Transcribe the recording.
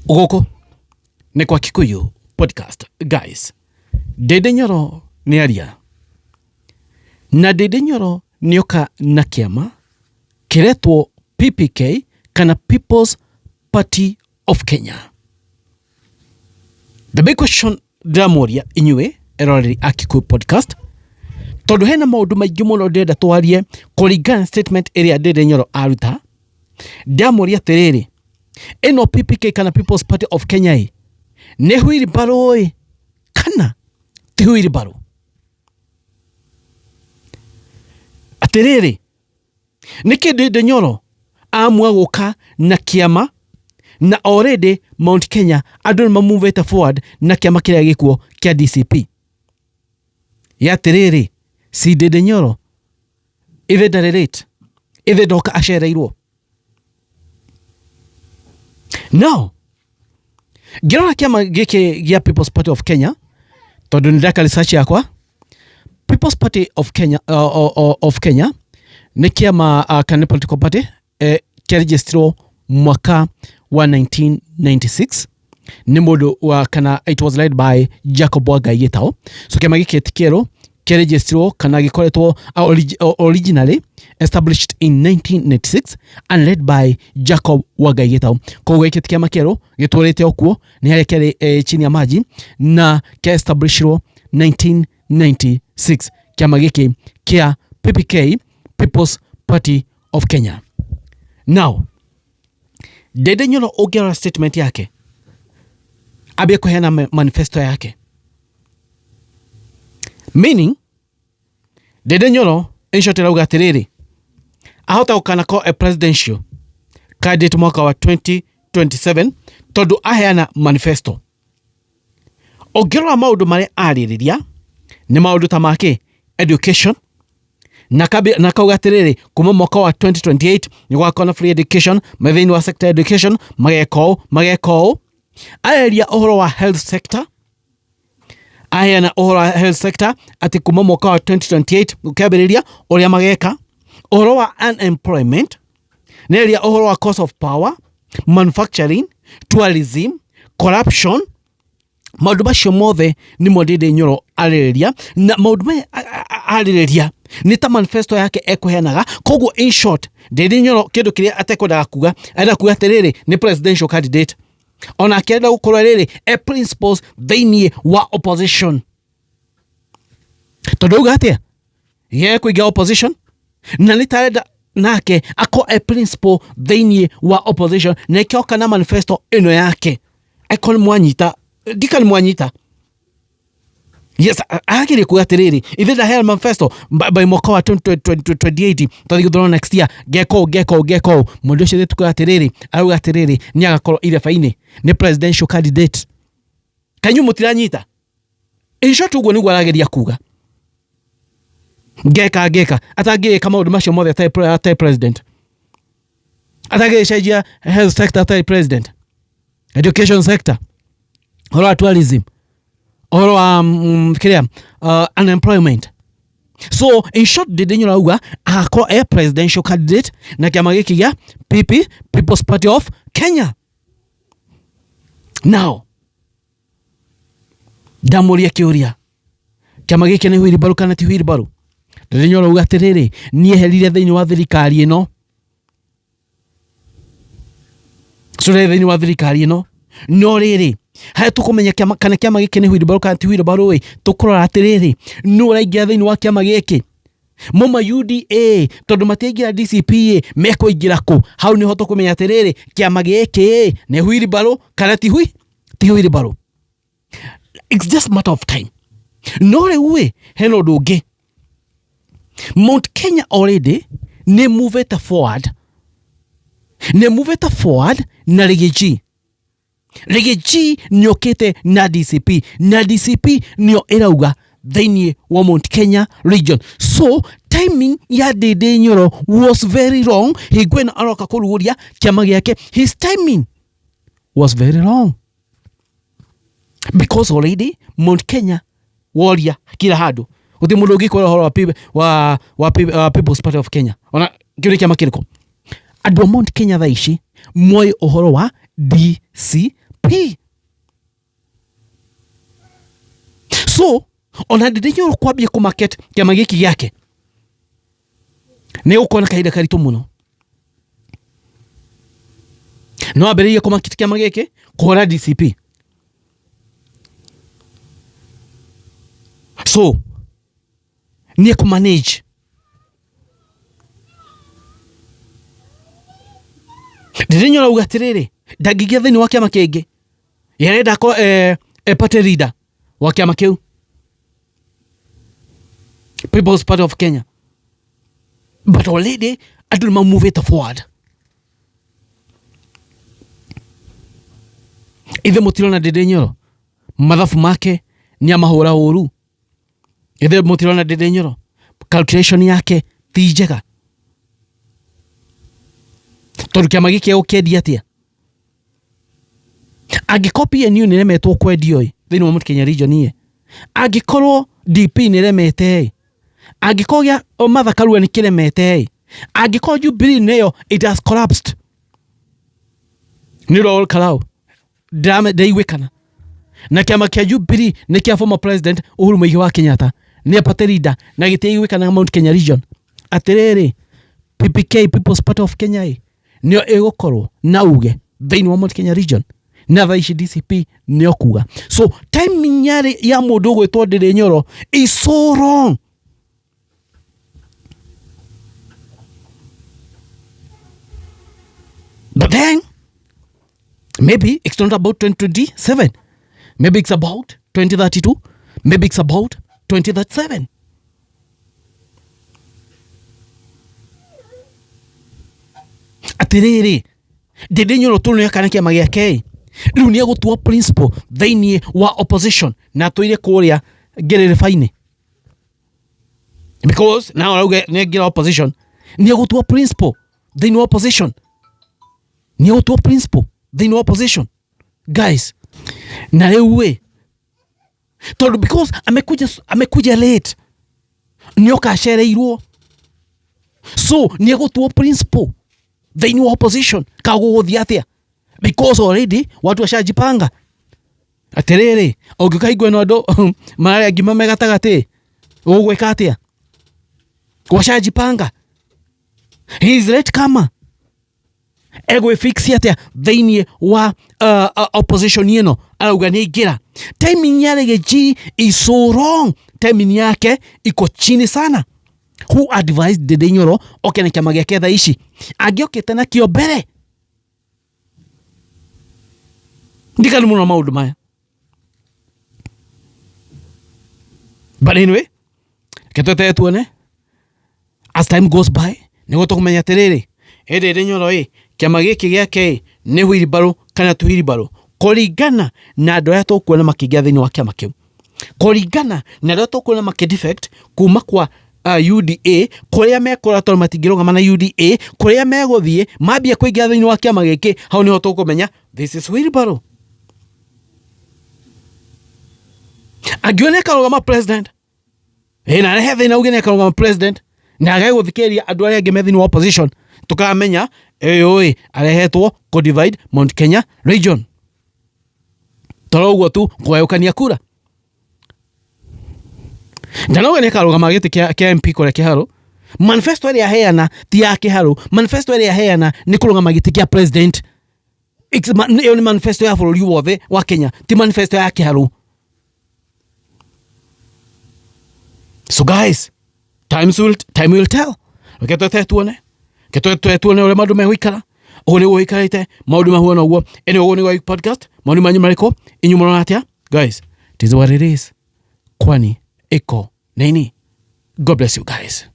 Gũkũ nĩ kwa Kikuyu Podcast. Guys, Ndĩndĩ Nyoro nĩ aria na Ndĩndĩ Nyoro nĩoka na kĩama kĩretwo PPK kana People's Party of Kenya. The big question ndĩramũria inyuĩ eroreri a Kikuyu Podcast, tondũ hena maũndũ maingĩ mũno ndĩrenda twarie kũringana na statement ĩrĩa Ndĩndĩ Nyoro aruta. Ndĩramũria atĩrĩrĩ, ĩno PPK kana People's Party of Kenya ĩ nĩ wheelbarrow ĩ kana ti wheelbarrow? Atĩrĩrĩ, nĩkĩ Ndĩndĩ Nyoro amua gũka na kĩama na already Mount Kenya andũ nĩ mamuvĩte forward na kĩama kĩrĩa gĩkuo kĩa DCP? Ya atĩrĩrĩ, si Ndĩndĩ Nyoro ithe ndarĩ late, ithe ndoka acereirwo? No ngĩrora kĩama gĩkĩ gĩa People's Party of Kenya, tondũ nĩ ndeka research yakwa, People's Party of Kenya, of Kenya nĩ kĩama kana nĩ political party kĩaregistrwo mwaka wa 1996 nĩ mũndũ wa kana it was led by Jacob Wangai Gitau. So kĩama gĩkĩ ti kĩerũ, kĩaregistrwo kana gĩkoretwo originally established in 1996 and led by Jacob Wangai Gitau. Koguo gĩkĩ ti kĩama kĩerũ, gĩtũrĩte o kuo, nĩ harĩa kĩarĩ chini ya maji na kĩa establishirwo 1996, kĩama gĩkĩ kĩa PPK, People's Party of Kenya. Now Ndĩndĩ Nyoro, ũngĩrora statement yake, ambie kũheana manifesto yake, meaning Ndĩndĩ Nyoro in short ĩrauga atĩrĩrĩ, ahota gũkana ko a presidential candidate mwaka wa 2027 tondũ aheana manifesto. Ũngĩrora maũndũ marĩa arĩrĩria nĩ maũndũ ta makĩ education, na kauga atĩrĩrĩ, kuma mwaka wa 2028 nĩ gwakorwo na free education ma thĩinĩ wa sector education, mageka ũũ, mageka ũũ. Arĩrĩria ũhoro wa health sector, aheana ũhoro wa health sector atĩ kuma mwaka wa 2028 ũkĩambĩrĩria ũrĩa mageka, ũhoro wa unemployment, nĩarĩria ũhoro wa cost of power, manufacturing, tourism, corruption. Maũndũ macio mothe nĩmo Ndĩndĩ Nyoro arĩrĩria, na maũndũ maya arĩrĩria nĩ ta manifesto yake ekũheanaga. Koguo in short, Ndĩndĩ Nyoro kĩndũ kĩrĩa atekwendaga kuga, arenda kuga atĩrĩrĩ, nĩ presidential candidate, ona akĩenda gũkorwo rĩrĩ e principles thĩinĩ wa opposition, tondũ auga atĩa gekũingĩra opposition na nĩ tarenda nake akorwo e principal thĩinĩ wa opposition, na ĩkĩoka na manifesto ĩno yake. Akorwo nĩ mwanyita, ndika nĩ mwanyita. Yes, agĩrĩ kuga atĩrĩrĩ, ithe ndaheana manifesto by mwaka wa 2028 twathi gũthurana next year, ngeka ũũ, ngeka ũũ, ngeka ũũ. Mũndũ ũcio tukuga atĩrĩrĩ, arauga atĩrĩrĩ, nĩ agakorwo ireba-inĩ, nĩ presidential candidate. Kanyu mũtiranyita? In short, ũguo nĩguo arageria kuga, ngeka ngeka atangĩka maũndũ macio mothe atarĩ president, atangĩcenjia health sector atarĩ president, education sector, ũhoro wa tourism, ũhoro wa kĩrĩa unemployment. So in short, Ndĩndĩ Nyoro auga agakorwo e presidential candidate na kĩama gĩkĩ gĩa PP, People's Party of Kenya. Now ndamũria kĩũria, kĩama gĩkĩ nĩ wheelbarrow kana ti wheelbarrow? Ndĩndĩ Nyoro auga atĩrĩrĩ, nieherire thĩinĩ wa thirikari ĩno, tũrĩ thĩinĩ wa thirikari ĩno, no rĩrĩ, harĩa tũkũmenya kĩama kana kĩama gĩkĩ nĩ wheelbarrow kana ti wheelbarrow ĩ, tũkũrora atĩrĩrĩ, nũ ũraingĩra thĩinĩ wa kĩama gĩkĩ mauma UDA, tondũ matiaingĩra DCP ĩ, mekũingĩra kũ? Hau nĩho tũkũmenya atĩrĩrĩ, kĩama gĩkĩ nĩ wheelbarrow kana ti wheelbarrow. It's just matter of time. No rĩu ĩ, hena ũndũ ũngĩ. Mount Kenya already nĩ movete forward, nĩ movete forward na Riggy G. Riggy G nĩ okĩte na DCP, na DCP nĩyo ĩrauga thĩinĩ wa Mount Kenya region. So timing ya Ndĩndĩ Nyoro was very wrong. Hingo ĩno aroka kũrugũria kĩama gĩake, his timing was very wrong because already Mount Kenya woria kila handũ gũtirĩ mũndũ ũngĩkwĩra ũhoro wa, wa People's Party of Kenya, ona kĩu nĩ kĩama kĩrĩkũ. Andũ a Mount Kenya thaa ici moĩ ũhoro wa DCP. DCP. So ona Ndindi Nyoro kwambia kũ market kĩama gĩkĩ gĩake nĩ gũkorwo na kahinda karitũ mũno. No ambĩrĩrie kũ market kĩama gĩkĩ kũhũra DCP. So nĩ ekũ manage Ndindi Nyoro auga atĩrĩrĩ, ndangĩingĩra thĩinĩ wa kĩama kĩngĩ, ye arenda akorwo e party leader wa kĩama kĩu, People's Party of Kenya. But already andũ nĩ mamuvĩte forward. Ithe mũtirona Ndindi Nyoro mathabu make nĩ amahũra ũru. Ithe mũtirona Ndindi Nyoro calculation yake ti njega, tondũ kĩama gĩkĩ egũkĩendia atĩa? Angĩkorwo PNU nĩ ĩremetwo kwendio ĩ thĩinĩ wa Mount Kenya region ĩ, angĩkorwo DP nĩ ĩremete ĩ, angĩkorwo gĩa Martha Karua nĩ kĩremete ĩ, angĩkorwo Jubilee nĩyo it has collapsed nĩ ũndũ wa Karau ndĩraiguĩkana na kĩama kĩa Jubilee nĩ kĩa former president Uhuru Muigai wa Kenyatta nĩ party leader na gĩtiaiguĩkana Mount Kenya region. Atĩrĩrĩ, PPK, People's Party of Kenya ĩ nĩyo ĩgũkorwo na uge thĩinĩ wa Mount Kenya region, na thaa ici DCP nĩyo kuga. So timing yarĩ ya mũndũ ũgwĩtwo Ndindi Nyoro is so wrong. But then maybe it's not about 2027, maybe it's about 2032, maybe it's about 2037. Atĩrĩrĩ, Ndindi Nyoro tũrĩ kana kĩama gĩake rĩu nĩ egũtua principal thĩinĩ wa opposition na atũire kũrĩa ngĩrĩrĩba-inĩ, because now arauga nĩ aingĩra opposition, nĩ egũtua principal thĩinĩ wa opposition, nĩ egũtua principal thĩinĩ wa opposition, guys. Na rĩu ĩ tondũ because amekuja late, nĩ oka acereirwo, so nĩ egũtuo principal thĩinĩ wa opposition ka gũgũthiĩ atĩa? Because already watu washajipanga. Atĩrĩrĩ, ũngĩũka hingo ĩno andũ mararĩa ngima me gatagatĩ, ũgwĩka atĩa? Washajipanga, he is late kama egwĩfix atĩa thĩinĩ wa opposition ĩno arauga nĩ aingĩra. Timing ya Riggy G is so wrong, timing yake iko chini sana. Who advised Ndindi Nyoro oke na kĩama gĩake thaa ici? Angĩokĩte nakĩo mbere. Ndikani mũno maũndũ maya, but anyway, reke tweterere tuone as time goes by nĩguo tũkũmenya atĩrĩrĩ, ĩ Ndindi Nyoro ĩ kĩama gĩkĩ gĩake ĩ nĩ wheelbarrow kana ti wheelbarrow, kũringana na andũ arĩa tũkuona makĩingĩra thĩinĩ wa kĩama kĩu, kũringana na arĩa tũkuona makĩ defect kuma kwa UDA, kũrĩa mekũra, tondũ matingĩrũgama na UDA, kũrĩa megũthiĩ mambia kũingĩra thĩinĩ wa kĩama gĩkĩ, hau nĩho tũkũmenya this is wheelbarrow. Angiuga nĩ akarũgama president ĩ na arehe thĩna, uge nĩ akarũgama president na age gũthikĩrĩria andũ arĩa angĩ me thĩinĩ wa opposition, tũkamenya ũyũ ĩ arehetwo kũ divide Mount Kenya region, toro ũguo tu kũgayũkania kura. Ndanauga nĩ akarũgama gĩtĩ kĩa MP kũrĩa Kĩharũ. Manifesto ĩrĩa aheana ti ya Kĩharũ, manifesto ĩrĩa aheana nĩ kũrũgama gĩtĩ kĩa president. Ĩyo nĩ manifesto ya bũrũri wothe wa Kenya, ti manifesto ya Kĩharũ. So guys, time will tell. Reke twetere tuone, reke twetere tuone ũrĩa maũndũ megũikara. Ũguo nĩguo gũikarĩte, maũndũ mahuana ũguo. Anyway, ũguo nĩguo podcast. Maũndũ manyu marĩkũ? Inyuĩ mũrona atĩa? Guys, it is what it is. Kwani iko nini? God bless you guys.